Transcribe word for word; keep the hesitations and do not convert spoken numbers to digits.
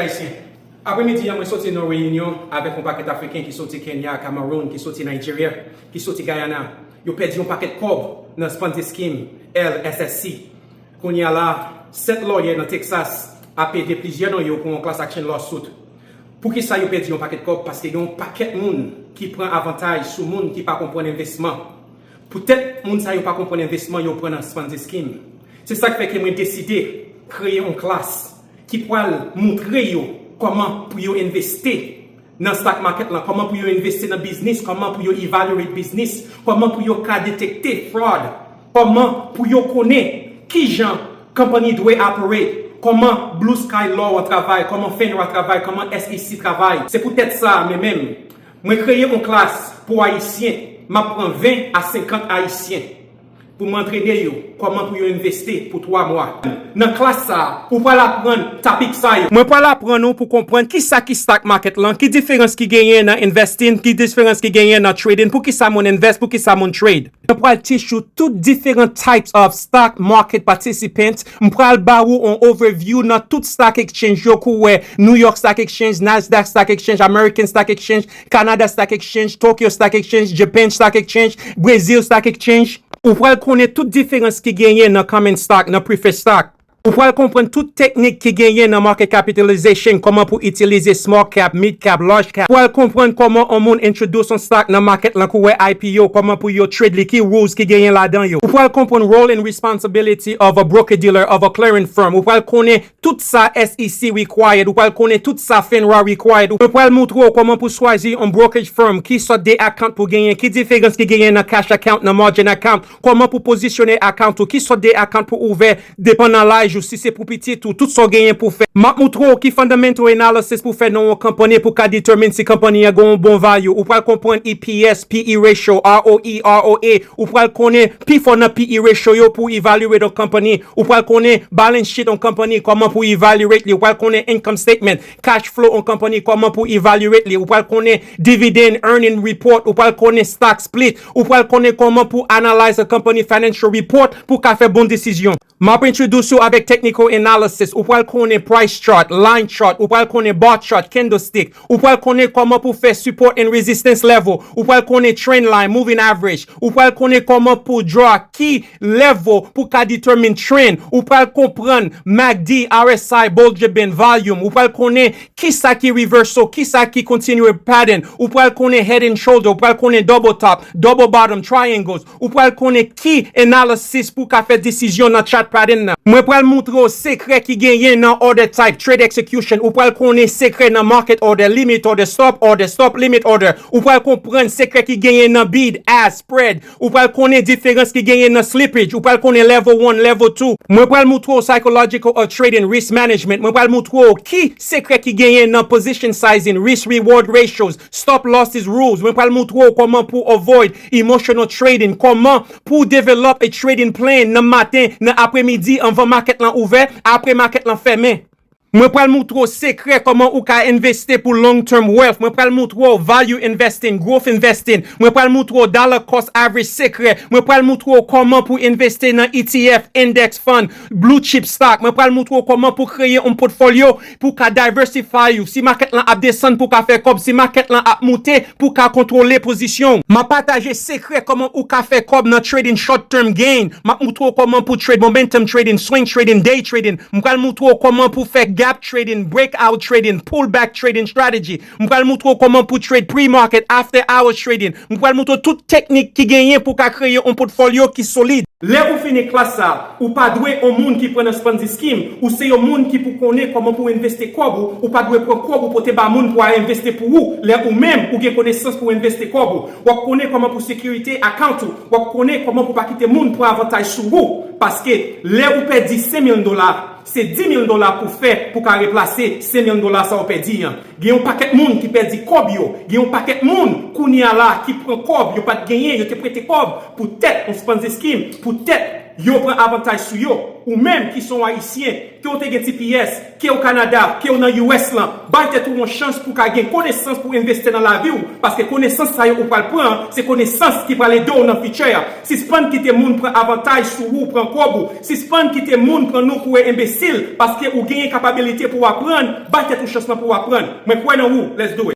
Ayisyen. Apremidi a, mwen soti nan reyinyon avèk yon pakèt Afriken ki soti Kenya, Cameroon, ki soti Nigeria, ki soti Guyana. Yo pèdi yon pakèt kòb nan Ponzi Scheme, L S S C. Kounye a la, sèt lòyè nan Texas ap ede plizyè nan yo pou yon class action lawsuit. Poukisa yo pèdi yon pakèt kòb? Paske gen yon pakèt moun ki pran avantaj sou moun ki pa konprann envestisman. Poutèt moun sa yo pa konprann envestisman, yo pran nan Ponzi Scheme. Se sa k fè ke mwen deside kreye yon klas ki pral montre yo kòman pou yo envesti nan stock market lan, kòman pou yo envesti nan biznis, kòman pou yo evaluate biznis, kòman pou yo ka detekte fraud, kòman pou yo konnen kijan company dwe operate, kòman Blue Sky Law an travay, kòman FINRA travay, kòman S E C travay. Se poutèt sa, mwen menm, mwen kreye yon klas pou Ayisyen, m ap pran ven a senkant Ayisyen pou m antrene yo kòman pou yo envesti pou twa mwa. Nan klas sa a, ou pral aprann topik sa yo. Mwen pral aprann ou pou konprann kisa ki stock market lan, ki diferans ki genyen nan investing, ki diferans ki genyen nan trading, poukisa moun invest, poukisa moun trade. Mwen pral teach ou tout diferan types of stock market participants. M pral ba ou yon overview nan tout stock exchange yo, kou wè New York Stock Exchange, Nasdaq Stock Exchange, American Stock Exchange, Canada Stock Exchange, Tokyo Stock Exchange, Japan Stock Exchange, Brazil Stock Exchange. Ou pral konnen tout diferans ki genyen nan common stock, nan preferred stock. Ou pral konprann tout teknik ki genyen nan market capitalization, kòman pou itilize small cap, mid cap, large cap. Ou pral konprann kòman yon moun introduce yon stock nan market lan, kou wè I P O, kòman pou yo trade li, ki rules ki genyen ladan yo. Ou pral konprann role and responsibility of a broker dealer, of a clearing firm. Ou pral konnen tout sa S E C required, ou pral konnen tout sa FINRA required. Mwen pral montre w kòman pou chwazi yon brokerage firm, ki sòt de account pou genyen, ki diferans ki genyen nan cash account, nan margin account, kòman pou pozisyone account ou, ki sòt de account pou ouvè, depann nan laj ou, si se pou pitit ou, tout sa w genyen pou fè. M ap montre w ki fundamental analysis pou fè nan yon company pou ka determine si company an gen yon bon value. Ou pral konprann E P S, P E ratio, R O E, R O A. Ou pral konnen pifò nan P E ratio yo pou evaluate yon company. Ou pral konnen balance sheet yon company, kòman pou evaluate li. Ou pral konnen income statement, cash flow yon company, kòman pou evaluate li. Ou pral konnen dividend earning report. Ou pral konnen stock split. Ou pral konnen kòman pou analyze a company financial report pou ka fè bon desizyon. M ap introduce ou avèk technical analysis. Ou pral konnen price chart, line chart, ou pral konnen bar chart, candlestick. Ou pral konnen kòman pou fè support and resistance level. Ou pral konnen trend line, moving average. Ou pral konnen kòman pou draw ki level pou ka determine trend. Ou pral konprann M A C D, R S I, Bollinger Band, volume. Ou pral konnen kisa ki reversal, kisa ki continued pattern. Ou pral konnen head and shoulder, ou pral konnen double top, double bottom, triangles. Ou pral konnen ki analysis pou ka fè desizyon nan chart pattern nan. Mwen pral montre w sekrè ki genyen nan order type, trade execution. Ou pral konnen sekrè nan market order, limit order, stop order, stop limit order. Ou pral konprann sekrè ki genyen nan bid, ask, spread. Ou pral konnen diferans ki genyen nan slippage. Ou pral konnen level one, level two. Mwen pral montre w psychological of trading, risk management. Mwen pral montre w ki sekrè ki genyen nan position sizing, risk reward ratios, stop losses rules. Mwen pral montre w kòman pou avoid emotional trading, kòman pou develop a trading plan nan maten, nan apremidi, anvan market lan ouvè, apre market lan fèmen. Mwen pral montre w sekrè kòman ou ka envesti pou long term wealth. Mwen pral montre w value investing, growth investing. Mwen pral montre w dollar cost average sekrè. Mwen pral montre w kòman pou envesti nan E T F, index fund, blue chip stock. Mwen pral montre w kòman pou kreye yon portfolyo pou ka diversify ou. Si market lan ap desann, pou ka fè kòb. Si market lan ap monte, pou ka kontwole pozisyon w. M ap pataje sekrè kòman ou ka fè kòb nan trading short term gain. M ap montre w kòman pou trade momentum trading, swing trading, day trading. M pral montre w kòman pou fè gap trading, breakout trading, pullback trading strategy. M pral montre w kòman pou trade pre-market, after hours trading. M pral montre w tout teknik ki genyen pou ka kreye yon pòtfolyo ki solid. Lè ou fini klas sa, ou pa dwe yon moun ki pran nan Ponzi scheme, ou se yon moun ki pou konnen kòman pou envesti kòb ou, ou pa dwe pran kòb ou pote ba moun pou al envesti pou ou, lè ou menm ou gen konesans pou envesti kòb ou. W ap konnen kòman pou sekirite account ou, w ap konnen kòman pou pa kite moun pran avantaj sou ou, paske lè ou pèdi senk mil dola, se dis mil dola pou fè pou ka replase senk mil dola sa ou pèdi an. Gen yon pakèt moun ki pèdi kòb yo. Gen yon pakèt moun kounye a la ki pran kòb yo pa t genyen, yo te prete kòb poutèt yon Ponzi scheme, poutèt Yo pran avantaj sou yo. Ou menm ki se yon Ayisyen, ke w te gen T P S, ke w Kanada, ke w nan U S lan, bay tèt ou yon chans pou w ka gen konesans pou w envesti nan lavi w, paske konesans sa yo ou pral pran an, se konesans ki pral ede w nan fichè a. Sispann kite moun pran avantaj sou ou, pran kòb ou. Sispann kite moun pran non kou w enbesil, paske ou genyen kapabilite pou w aprann, bay tèt ou chans lan pou w aprann. Mwen kwè nan ou, let's do it.